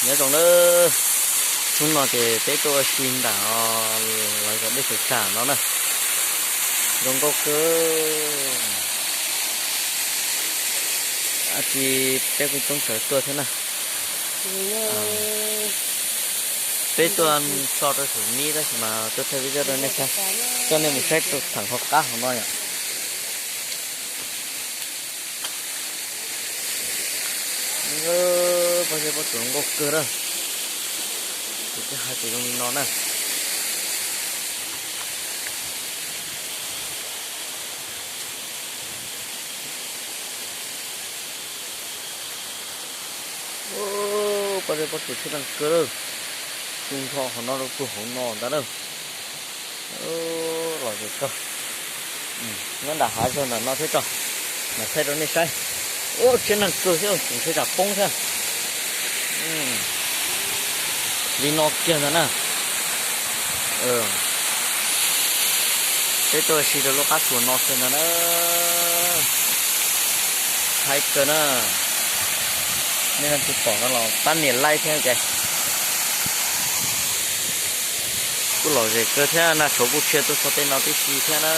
Nyob zoo na, hnub no ces peb tuaj ua si ntawm lawv zos Dej Sawv Tsam no na, zoo nkauj kawg. Dab tsi peb kuj coob tsawg tuaj thiab na. Peb tuaj so rau saum nib tab sis mas tuaj thaij video rau nej saib, coj nej mus saib rau thaum hauv qab hauv no yom. Pob zeb pob tsuas nkauj kawg na. Kuv twb hais tias zoo li no na. Pob zeb pob tsuas tshaj leej kawg lawm. Tsuas nrho qhov no rau puag hauv no ntag na. Lom zem kawg. Nyob nram hav zoov ntawm no thiab tso, mam thaij rau nej saib. Ua tshaj leej kawg thiab, tseem tshaj tsam poob thiab. Li no kiag ntag na. Peb tuaj ua si rau lub qab tsuas no kiag ntag na. Haib kawg na. Nej leej twg pom no los pab nias like thiab ces. Kuj lom zem kawg thiab, nag tshauv kuj tshia tuaj txog tej no tib si thiab na.